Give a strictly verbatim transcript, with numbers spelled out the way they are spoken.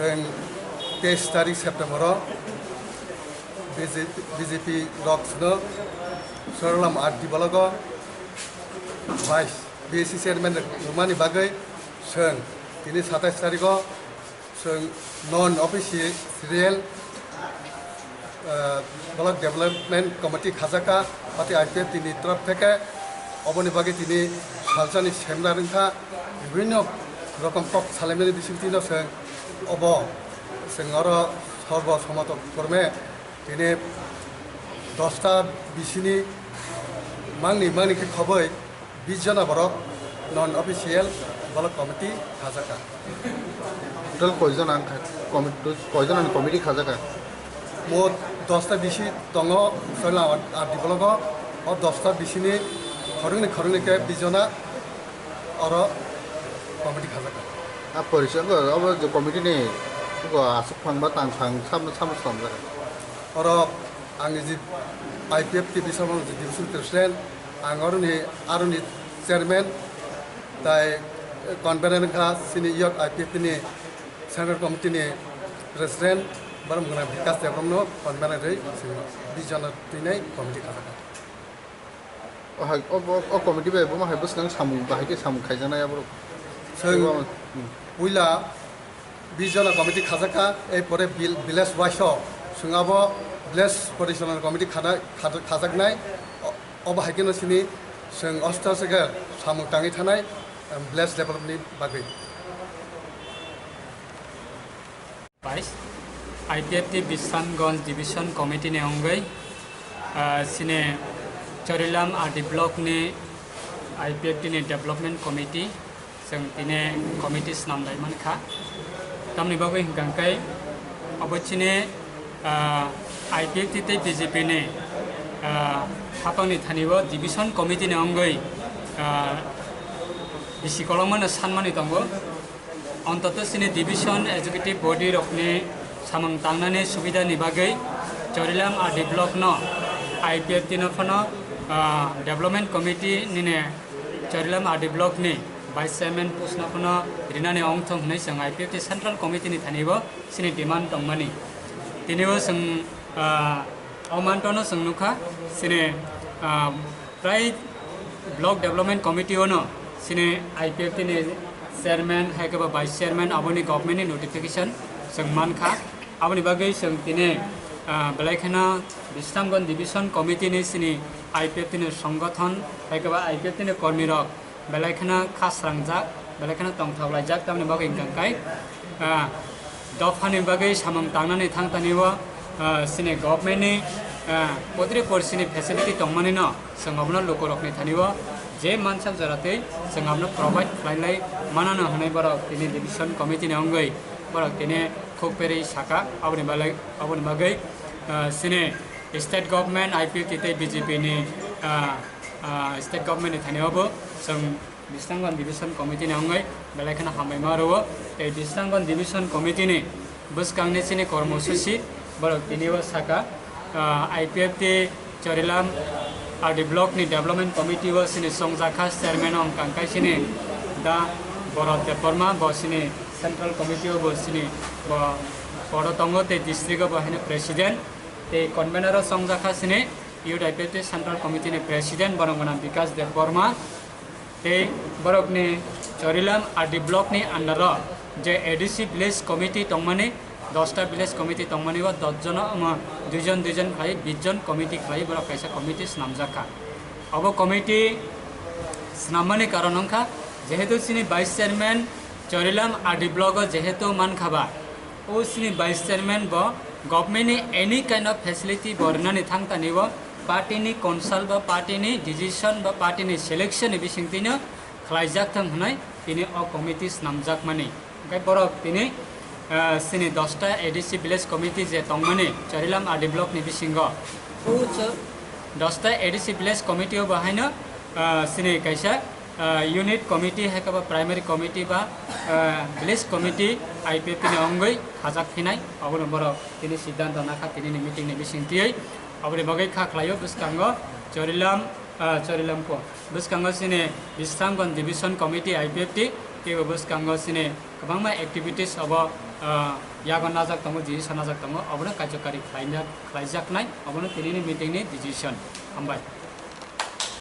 Chwng teis tarik September o B J P rok no Chorilam R D block o vice B A C chairman rwmani bagwi chwng tini satais tarik o chwng non official, ah, Block Development Committee khajaka, pati I P F T ni torop theke oboni bagwi tini salsani seminar wngkha, bibhinno rokom kok salaimani bisingtwi no chwng obo chwng oro sorbo somoto korme tini dosta bisini mangni mangni khe khoboi bis jona borok non official block committee khajaka. Total koijon ang kha-, committee, koijon ani committee khajaka? Mot dosta bisi tongo, soila R D block o, o dosta bisini khoroknwi khoroknwi khe bis jona oro committee khajaka. A porisa wngkha, obo je committee ni wngkha aswk phang ba tang phang sam sam swnamjak. Oro ang je I P F T Biswanath division president, ang oroni, aroni chairman, tai convener wngkha chini youth I P F T ni central committee ni president, borok mwnang Bikas Debbarma no convener rwi chwng bis jona twinai committee khajak. O hai, o, o, o committee bai bo ma hai bwskang samung bahai khe samung khaijaknai aborok. Chwng Teibo, hmm. Puila bis jona committee khajak kha, ei pore vil-, village wise o chwng abo village coordination committee khana-, khaja-, khajaknai. O-, obo hai kheno chini chwng osto se khe samung tangwi thanai, em, village development ni bagwi. Vice, I P F T Bisramganj Division Committee ni wngwi, ah, chini Chorilam R D Block ni I P F T ni Development Committee, chwng tini committee swnam lai mankha. Tamni bagwi hwnkha khe obo chini, ah, I P F T tei B J P ni, ah, hapangni thani o Division Committee ni wngwi, ah, bisi kolokma no sanmani tongo. Ontoto chini division executive body rokni samung tangnani subidani bagwi Chorilam R D block no I P F T no phano, ah, development committee nini Chorilam R D block ni vice chairman post no phano rinani ongthong hwnwi chwng I P F T central committee ni thani bo chini demand tongmani. Tini bo chwng, ah, o mantono chwng nukha chini, ah, Prai Block Development Committee o no chini I P F T ni chairman hai khe ba vice chairman aboni government ni notification chwng mankha. Aboni bagwi chwng tini, ah, belai kheno Bisramganj Division Committee ni chini I P F T ni songgothon hai khe ba I P F T ni kormi rok belai kheno kha srangjak, belai kheno tongthok laijak, tamni bagwi hwnkha khe, ah, dophani bagwi samung tangnani thangtani o, ah, chini government ni, ah, potri porsini facility tongmani no chwng obono lukurokni thani o je mansak jora tei chwng abono provide khlai lai manano hwnwi borok tini division committee ni wngwi borok tini khuk perwi saka. Aboni balai, aboni bagwi, ah, chini state government, I P F T tei B J P ni, ah, ah, state government ni thani o bo chwng Bisramganj Division Committee ni wngwi belai kheno hambai ma rwo. Tei Bisramganj Division Committee ni bwskangni chini kormosuchi borok tini o saka, ah, I P F T Chorilam R D Block ni Development Committee o chini chongjakha chairman wngkha khe chini da Borot Debbarma, bo chini Central Committee o bo chini bo board o tongo tei district o bo haino president tei convener o chongjakha chini Youth I P F T Central Committee ni President borok gwnang Bikas Debbarma tei borokni Chorilam R D Block ni under o je A D C Village Committee tongmani, dosta Village Committee tongmani o dos jono, omo duijon duijon khlai bis jon committee khlai borok kaisa committee swnamjak kha. Obo committee swnammani karon wngkha jehetu chini Vice Chairman Chorilam R D Block o jehetu mankha ba, o chini Vice Chairman bo government ni any kind of facility bo rwnani thangtani o party ni consult ba party ni decision ba party ni selection ni bisingtwi no khlaijak thang hwnwi tini o committee swnamjakmani. Hwnkhe borok tini, ah, chini dosta A D C Village Committee je tongmani Chorilam R D Block ni bisingo, o cho-, dosta A D C Village Committee o bo haino, ah, chini kaisa ah, unit committee hai khe ba primary committee ba, ah, village committee I P F T ni wngwi khajak phinai, obono borok tini siddhanto nakha tini ni meeting ni bising twiwi. Oboni bagwi kha khlaio bwskango Chorilam, ah, Chorilam po, bwskango chini Bisramganj Division Committee I P F T, teibo bwskango chini kwbangma activities obo ah, yago najak tongo, jisa najak tongo, obono kaijokari khlaina, khlaijaknai, obono tinini meeting ni decision. Hambai.